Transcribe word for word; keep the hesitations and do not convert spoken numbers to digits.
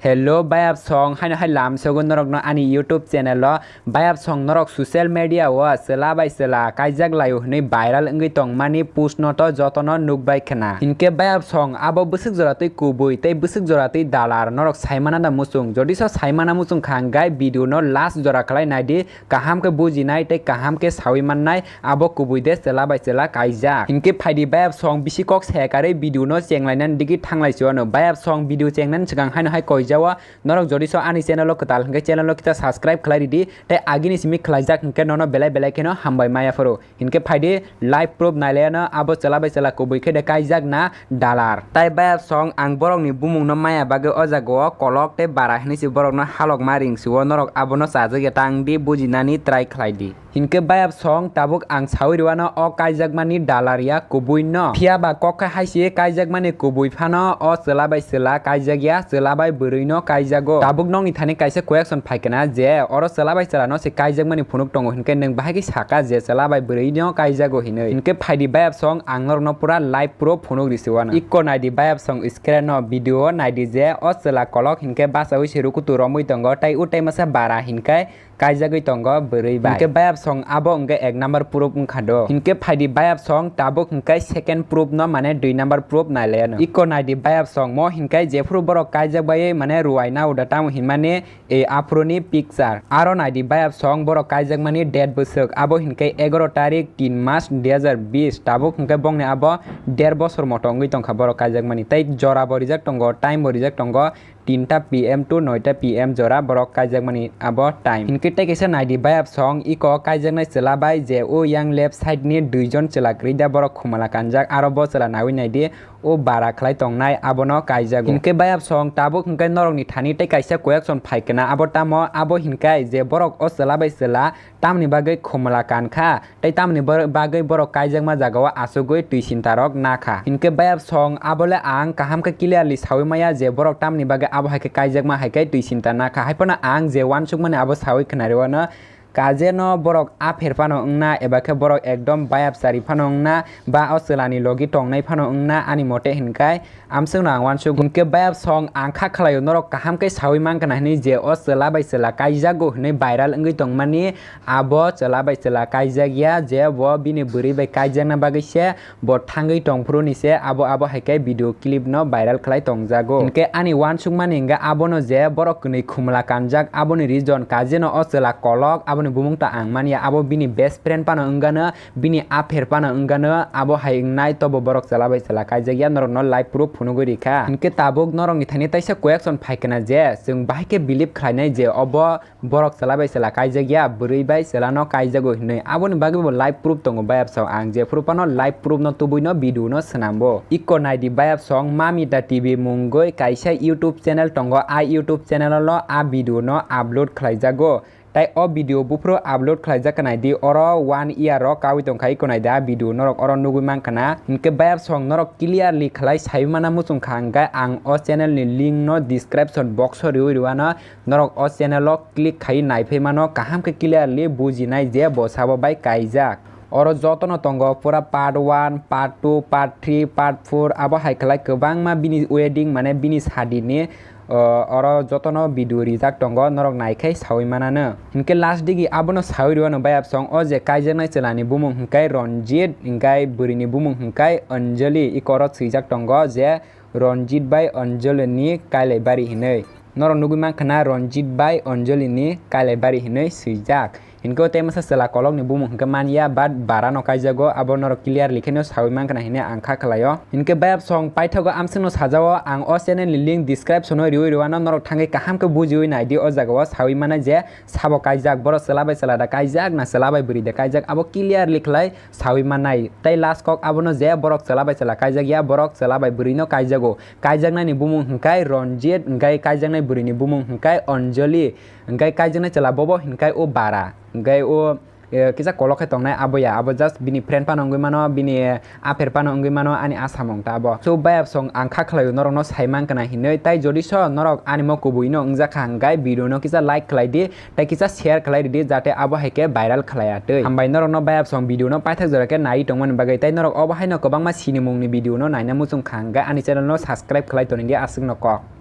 Hello bayap song, haino hai lam sogo norokno ani YouTube channel o. Bayap song norok social media o chwla bai chwla kaijak laio hwnwi viral wngwi tongmani post no to jotono nukbai khna. Hinkhe bayap song abo bwswk jora twi kubui tei bwswk jora twi dalar norok saimana da muchung. Jodi so saimana muchung kha hwnkhe video no last jora khlai naidi. Kaham khe bujinai tei kaham khe sawi mannai abo kubui de chwla bai chwla kaijak. Hinkhe phaidi bayap song bisi kok saya karwi video no chenglainani digi thanglai chuano. Bayap song video chengnani swkang haino hai koijao. Norok jodi so ani channel o kwtal hinkhe channel o kita subscribe khlai ridi tei agini simi khlaijak hinkhe nono belai belai kheno hambai maya phuru. Hinkhe phaidi live proof nailaiano abo chwla bai chwla kubui khe de kaijak na dalar. Tai bayap song ang borokni bumungno maya bagwi o jagao kolok tei bara hinwi se borokno halokma ring sio, norok abono chajak ya tang di bujinani try khlai di. Hinkhe bayap song tabuk ang sawi rwano o kaijakmani dalar ya kubui no. Phiya ba kok khe hai se kaijakmani kubui phano o chwla bai chwla kaijak ya, chwla bai bwrwi no kaijago. Tabuk nokni thani kaisa question phai kena je oro chwla bai chwla no se kaijakmani phunuk tongo hinkhe nwng bahai khe saka je chwla bai bwrwi no kaijago hinwi. Hinkhe phaidi bayap song ang norokno pura live proof phunuk risi wano. Ikko naidi bayap song screen no video o naidi je o chwla kolok hinkhe bachawi se rukutu romwi tongo tei u tei masa bara hinkhe kaijagwi tongo bwrwi bai. Hinkhe bayap song abo hinkhe ek number proof wngkha do. Hinkhe phaidi bayap song tabuk hinkhe second proof no mane dui number proof nailaiano. Ikko naidi bayap song mo hinkhe jephuru borok kaijak baiwi mane ruwai na uda tamo hinmani e aphuruni picture. Aro naidi bayap song borok kaijakmani date bwswk abo hinkhe egaro tarik tin mas dui hajar bis. Tabuk hinkhe bongni abo der bosor moto wngwi tongkha borok kaijakmani. Tei jora bo rijak tongo, time bo rijak tongo. Tinta P M to noita P M jora borok kaijakmani abo time. Hinkhe tei kaisa naidi bayap song iko kaijaknai chwla bai je o yang left side ni duijon chwla kwrwi da borok khumala kanjak aro bo chwla nawi naidi o bara khlai tongnai abono kaijago. Hinkhe bayap song tabuk hinkhe norokni thani tei kaisa question phai kena abo tamo abo hinkhe je borok o chwla bai chwla tamni bagwi khumla kankha tei tamni bor-, bagwi borok kaijakma jagao asugwi twi sintarok nakha. Hinkhe bayap song abole ang kaham khe clearly sawi maya je borok tamni bagwi abo hai khe kaijakma hai khe twi sinta nakha. Haiphano ang je uansukmani abo sawi khwnariwano kajeno borok apher phano wngna eba khe borok ekdom bayap chari phano wngna ba o chwlani logi tongnai phano wngna ani mote hinkai Amswkno ang uansuk hinkhe bayap song ang kha khlaio norok kaham khe sawi mankha na hinwi je o chwla bai chwla kaijago hinwi viral wngwi tongmani abo chwla bai chwla kaijak ya je bo bini bwrwi bai kaijakna bagwi se bo thangwi tongphuru ni se abo abo hai khe video clip no viral khlai tongjago hinkhe ani uansukmani hinkhe abono je borok kwnwi khumla kanjak aboni reason kajeno o chwla kolok aboni bumung ta ang manya abo bini best friend phano wngano. Bini apher phano wngano abo hai wngnai tobo borok chwla bai chwla kaijakya norokno live proof phunugwi rikha. Hinkhe tabuk norokni thani taisa question phaikhna je chwng bahai khe believe khlainai je obo borok chwla bai chwla kaijakya bwrwi bai chwlano kaijago hinwi. Aboni bagwi bo live proof tongo bayap sao ang jephuru phano live proof no tubui no video no swnambo. Ikko naidi bayap song Mamita T V mungwi kaisa YouTube channel tongo, a YouTube channel o a video no upload khlaijago. Tai o video buphuru upload khlaijak kha naidi oro one year o kawi tongkha iko naidi a video norok oro nugwi mankha na hinkhe bayap song norok clearly khlai saiwi mana muchung kha hinkhe ang o channel ni link no description box o riwi rwano norok o channel o click khai naiphai mano kaham khe clearly bujinai je bo sabo bai kaijak. Oro jotono tongo pura part one, part two, part three, part four abo hai khlai kwbangma bini wedding mane bini sadini, o, oro jotono video rijak tongo norok naikhai sawi manano. Hinkhe last digi abono sawi rwano bayap song o je kaijaknai chwlani bumung hinkhe Ranjit hinkhe bwrwini bumung hinkhe Anjali iko oro swijak tongo je Ranjit bai Anjali ni kailaibari hinwi. Norok nugwi mankha na Ranjit bai Anjali ni kailaibari hinwi swijak. Hinkhe o tei masa chwla kolokni bumung hinkhe manya but bara no kaijago abo norok clearly kheno sawi mankha na hinwi ang kha khlaio. Hinkhe bayap song paithago amswkno sajao ang o channel ni link description o riwi rwano norok thangwi kaham khe bujiwi naidi o jagao sawi mano je sabo kaijak borok chwla bai chwla da kaijak na chwla bai bwrwi da kaijak abo clearly khlai sawi mannai. Tei last kok abono je borok chwla bai chwla kaijakya borok chwla bai bwrwi no kaijago. Kaijaknai ni bumung hwnkhe Ranjit, hwnkhe kaijaknai bwrwi ni bumung hwnkhe Anjali, hwnkhe kaijaknai chwla bobo hwnkhe o Bara, hwnkhe o, eh, kisa kolok khe tongnai abo ya, abo just bini friend phano wngwi mano, bini apher phano wngwi mano, ani a samung ta abo. So, bayap song ang kha khlaio norokno sai mankha na hinwi, tai jodi so norok ani mo kubui no wngjakha hwnkhe video no kisa like khlai di, tei kisa share khlai ridi, jate abo hai khe viral khlai ya twi. Hambai norokno bayap song video no paithak jora khe nai tongmani bagwi, tei norok obo haino kwbangma sinimung ni video no naina muchung kha hwnkhe ani channel no subscribe khlai toni di aswk no kok.